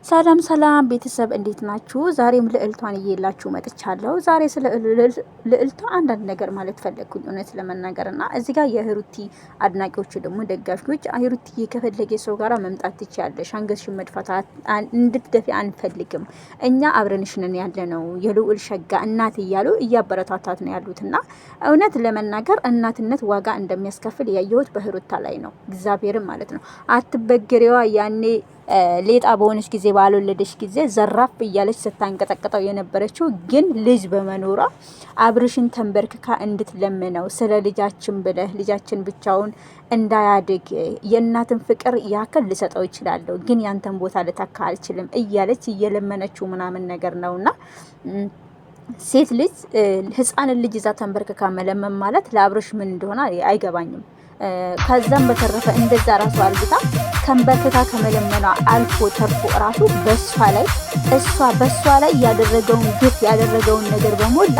ሰላም ሰላም ቤተሰብ እንዴት ናችሁ? ዛሬም ልዕልቷን እየላችሁ መጥቻለሁ። ዛሬ ስለ ልዕልቷ አንዳንድ ነገር ማለት ፈለግኩኝ እውነት ለመናገር እና እዚህ ጋር የህሩቲ አድናቂዎች ደግሞ ደጋፊዎች ሩቲ ከፈለገ ሰው ጋር መምጣት ትችያለሽ፣ አንገትሽን መድፋት እንድትደፊ አንፈልግም፣ እኛ አብረንሽ ነን ያለ ነው የልዑል ሸጋ እናት እያሉ እያበረታታት ነው ያሉት እና እውነት ለመናገር እናትነት ዋጋ እንደሚያስከፍል ያየሁት በህሩታ ላይ ነው። እግዚአብሔርም ማለት ነው አትበግሬዋ ያኔ ሌጣ በሆነች ጊዜ ባልወለደች ጊዜ ዘራፍ እያለች ስታንቀጠቅጠው የነበረችው ግን ልጅ በመኖሯ አብርሽን ተንበርክካ እንድትለምነው ስለ ልጃችን ብለህ ልጃችን ብቻውን እንዳያድግ የእናትን ፍቅር ያክል ልሰጠው ይችላለሁ፣ ግን ያንተን ቦታ ልተካ አልችልም እያለች እየለመነችው ምናምን ነገር ነውና ሴት ልጅ ህፃንን ልጅ ይዛ ተንበርክካ መለመን ማለት ለአብርሽ ምን እንደሆነ አይገባኝም። ከዛም በተረፈ እንደዛ ራሱ አርግታ ከንበርክካ ከመለመኗ አልፎ ተርፎ ራሱ በሷ ላይ እሷ በሷ ላይ ያደረገውን ግፍ ያደረገውን ነገር በሞላ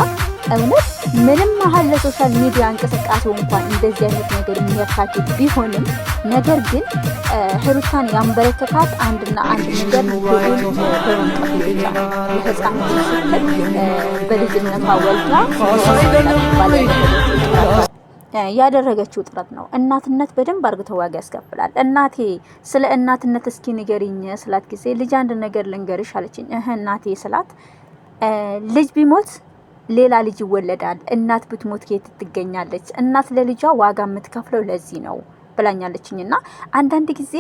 እውነት ምንም ያህል ለ social media እንቅስቃሴው እንኳን እንደዚህ አይነት ነገር የሚያካትት ቢሆንም ነገር ግን ሩታን ያንበረከካት አንድና አንድ ነገር ልዑል በመምጣቱ ብቻ የህፃን ስትል በልጅነቷ ወልዳ ያደረገችው ጥረት ነው። እናትነት በደንብ አርግቶ ዋጋ ያስከፍላል። እናቴ ስለ እናትነት እስኪ ንገሪኝ ስላት ጊዜ ልጅ አንድ ነገር ልንገርሽ አለችኝ። እህ እናቴ ስላት ልጅ ቢሞት ሌላ ልጅ ይወለዳል። እናት ብትሞት ከየት ትገኛለች? እናት ለልጇ ዋጋ የምትከፍለው ለዚህ ነው ብላኛለችኝ። እና አንዳንድ ጊዜ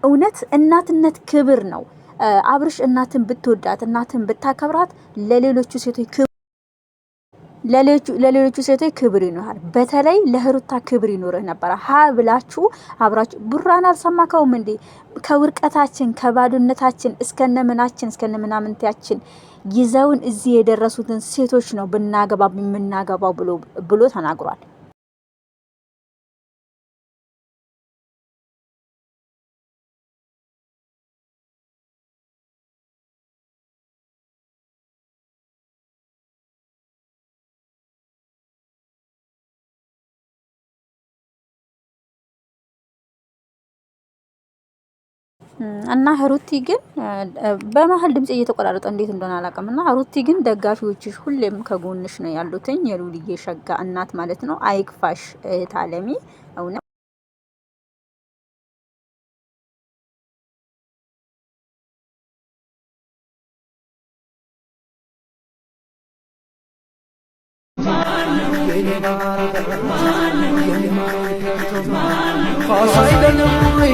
እውነት እናትነት ክብር ነው። አብርሽ እናትን ብትወዳት እናትን ብታከብራት ለሌሎቹ ሴቶች ለሌሎቹ ሴቶች ክብር ይኖራል። በተለይ ለህሩታ ክብር ይኖርህ ነበረ። ሀ ብላችሁ አብራችሁ ቡራን አልሰማከውም እንዴ? ከውርቀታችን ከባዶነታችን እስከነምናችን እስከነምናምንታችን ይዘውን እዚህ የደረሱትን ሴቶች ነው ብናገባ የምናገባው ብሎ ተናግሯል። እና ሩቲ ግን በመሀል ድምጽ እየተቆራረጠ እንዴት እንደሆነ አላውቅም። እና ሩቲ ግን ደጋፊዎችሽ ሁሌም ከጎንሽ ነው ያሉትኝ የሉልዬ ሸጋ እናት ማለት ነው። አይክፋሽ እህት አለሚ እውነት አይደለም ወይ?